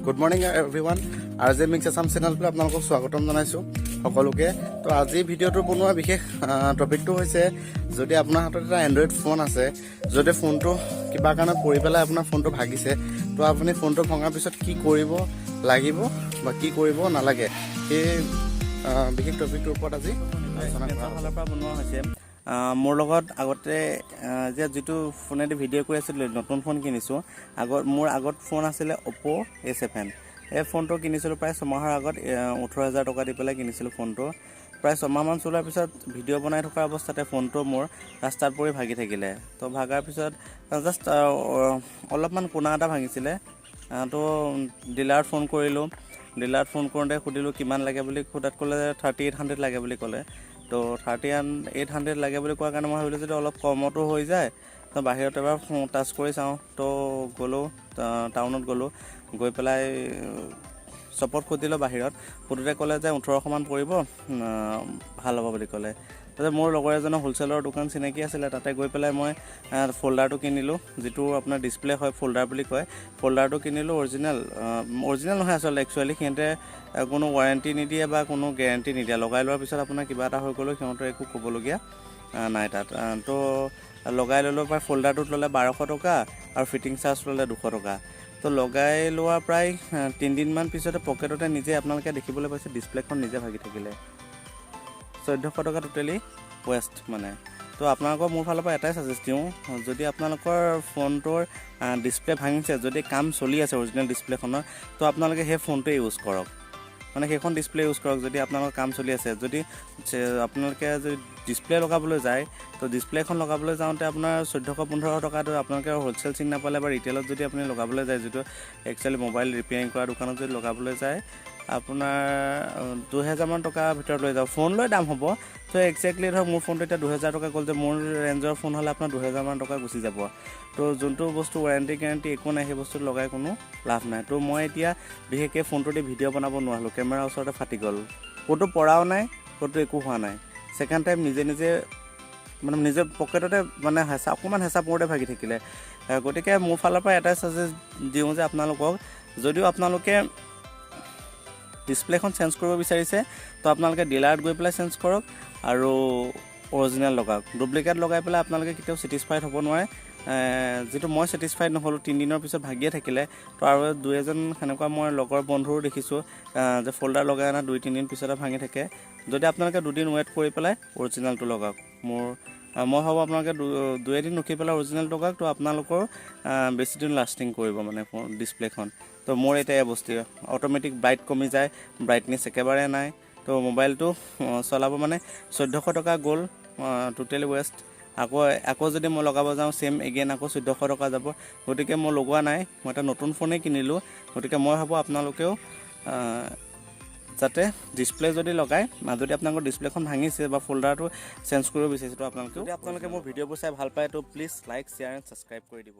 Good morning everyone. R J mix Assam চেনেলটোলৈ আপোনালোকক স্বাগতম জনাইছোঁ সকলোকে। তো আজি ভিডিঅ'টো বনোৱা বিশেষ টপিকটো হৈছে, যদি আপোনাৰ হাতত এটা এণ্ড্ৰইড ফোন আছে, যদি ফোনটো কিবা কাৰণত পৰি পেলাই আপোনাৰ ফোনটো ভাগিছে, তো আপুনি ফোনটো ভঙাৰ পিছত কি কৰিব লাগিব বা কি কৰিব নালাগে, সেই বিশেষ টপিকটোৰ ওপৰত আজি আলোচনা কৰা হ'ব। ফালৰ পৰা বনোৱা হৈছে। মোৰ লগত আগতে যে যিটো ফোনেদি ভিডিঅ' কৰি আছিলোঁ, নতুন ফোন কিনিছোঁ। আগত মোৰ আগত ফোন আছিলে অ'প' এ7। এই ফোনটো কিনিছিলোঁ প্ৰায় 6 মাহৰ আগত, 18,000 টকা দি পেলাই কিনিছিলোঁ ফোনটো। প্ৰায় 6 মাহমান চলোৱাৰ পিছত ভিডিঅ' বনাই থকা অৱস্থাতে ফোনটো মোৰ ৰাস্তাত পৰি ভাগি থাকিলে। তো ভাগাৰ পিছত জাষ্ট অলপমান কোণা এটা ভাঙিছিলে। তো ডিলাৰত ফোন কৰিলোঁ। ডিলাৰত ফোন কৰোঁতে সুধিলোঁ কিমান লাগে বুলি। সোধাত ক'লে 3800 লাগে বুলি ক'লে। তো 3800 লাগে বুলি কোৱাৰ কাৰণে মই ভাবিলোঁ, যদি অলপ কমতো হৈ যায়, তো বাহিৰত এবাৰ টাচ কৰি চাওঁ। তো গ'লোঁ, টাউনত গ'লোঁ। গৈ পেলাই শ্বপত সুধিলোঁ। বাহিৰত সোধোতে ক'লে যে 1800মান পৰিব, ভাল হ'ব বুলি ক'লে। তাৰপিছত মোৰ লগৰ এজনৰ হ'লচেলৰ দোকান চিনাকি আছিলে, তাতে গৈ পেলাই মই ফ'ল্ডাৰটো কিনিলোঁ। যিটো আপোনাৰ ডিছপ্লে হয়, ফ'ল্ডাৰ বুলি কয়, ফ'ল্ডাৰটো কিনিলোঁ। অৰিজিনেল, অৰিজিনেল নহয় আচলতে। একচুৱেলি সিহঁতে কোনো ৱাৰেণ্টি নিদিয়ে বা কোনো গেৰেণ্টি নিদিয়ে। লগাই লোৱাৰ পিছত আপোনাৰ কিবা এটা হৈ গ'লেও সিহঁতৰ একো ক'বলগীয়া নাই তাত। তো লগাই ল'লোঁ, প্ৰায় ফ'ল্ডাৰটোত ল'লে 1200 টকা আৰু ফিটিং চাৰ্জ ল'লে 200 টকা। তো লগাই লোৱা প্ৰায় 3 দিনমান পিছতে পকেটতে নিজে আপোনালোকে দেখিবলৈ পাইছে, ডিছপ্লেখন নিজে ভাগি থাকিলে। 1400 টকা টোটেলি ৱেষ্ট মানে। তো আপোনালোকৰ মোৰ ফালৰ পৰা এটাই ছাজেষ্ট দিওঁ, যদি আপোনালোকৰ ফোনটোৰ ডিছপ্লে ভাঙিছে, যদি কাম চলি আছে অৰিজিনেল ডিছপ্লেখনৰ, তো আপোনালোকে সেই ফোনটোৱে ইউজ কৰক, মানে সেইখন ডিছপ্লে ইউজ কৰক যদি আপোনালোকৰ কাম চলি আছে। যদি আপোনালোকে যদি ডিছপ্লে লগাবলৈ যায়, তো ডিছপ্লেখন লগাবলৈ যাওঁতে আপোনাৰ 1400 1500 টকাটো আপোনালোকে হ'লচেল চিনি নাপালে বা ৰিটেইলত যদি আপুনি লগাবলৈ যায়, যিটো একচুৱেলি মোবাইল ৰিপেয়াৰিং কৰা দোকানত যদি লগাবলৈ যায়, আপোনাৰ 2000মান টকাৰ ভিতৰত লৈ যাব। ফোন লৈ দাম হ'ব। ত' একজেক্টলি ধৰক মোৰ ফোনটো এতিয়া 2000 টকা গ'ল যে, মোৰ ৰেঞ্জৰ ফোন হ'লে আপোনাৰ 2000মান টকা গুচি যাব। তো যোনটো বস্তু ৱাৰেণ্টি গেৰেণ্টি একো নাই, সেই বস্তুটো লগাই কোনো লাভ নাই। তো মই এতিয়া বিশেষকৈ ফোনটো দি ভিডিঅ' বনাব নোৱাৰিলোঁ। কেমেৰাৰ ওচৰতে ফাটি গ'ল। ক'তো পৰাও নাই, ক'তো একো হোৱা নাই। ছেকেণ্ড টাইম নিজে নিজে মানে নিজে পকেটতে মানে হেঁচা, অকণমান হেঁচা পৰোঁতে ভাগি থাকিলে। গতিকে মোৰ ফালৰ পৰা এটাই ছাজেষ্ট দিওঁ যে আপোনালোকক, যদিও আপোনালোকে ডিছপ্লেখন চেঞ্জ কৰিব বিচাৰিছে, তো আপোনালোকে ডিলাৰত গৈ পেলাই চেঞ্জ কৰক আৰু অৰিজিনেল লগাওক। ডুপ্লিকেট লগাই পেলাই আপোনালোকে কেতিয়াও ছেটিছফাইড হ'ব নোৱাৰে। যিটো মই ছেটিছফাইড নহ'লোঁ, 3 দিনৰ পিছত ভাগিয়ে থাকিলে। তো আৰু দুই এজন সেনেকুৱা মই লগৰ বন্ধুৰো দেখিছোঁ যে ফ'ল্ডাৰ লগাই অনা 2-3 দিন পিছতে ভাঙি থাকে। যদি আপোনালোকে দুদিন ৱেইট কৰি পেলাই অৰিজিনেলটো লগাওক, মই ভাবোঁ আপোনালোকে দুই এদিন ৰখি পেলাই অৰিজিনেল লগাওক, তো আপোনালোকৰ বেছি দিন লাষ্টিং কৰিব মানে ডিছপ্লেখন। তো মোৰ এতিয়া এই বস্তু অট'মেটিক ব্ৰাইট কমি যায়, ব্ৰাইটনেছ একেবাৰে নাই। তো মোবাইলটো চলাব মানে 1400 টকা গ'ল, টোটেলি ৱেষ্ট। আকৌ আকৌ যদি মই লগাব যাওঁ, ছেইম এগেইন আকৌ 1400 টকা যাব। গতিকে মই লগোৱা নাই, মই এটা নতুন ফোনেই কিনিলোঁ। গতিকে মই ভাবোঁ আপোনালোকেও যাতে ডিছপ্লে যদি লগায়, যদি আপোনালোকৰ ডিছপ্লেখন ভাঙিছে বা ফ'ল্ডাৰটো চেঞ্জ কৰিব বিচাৰিছে, তো আপোনালোকেও, যদি আপোনালোকে মোৰ ভিডিঅ'বোৰ চাই ভাল পায়, তো please like, share and subscribe কৰি দিব।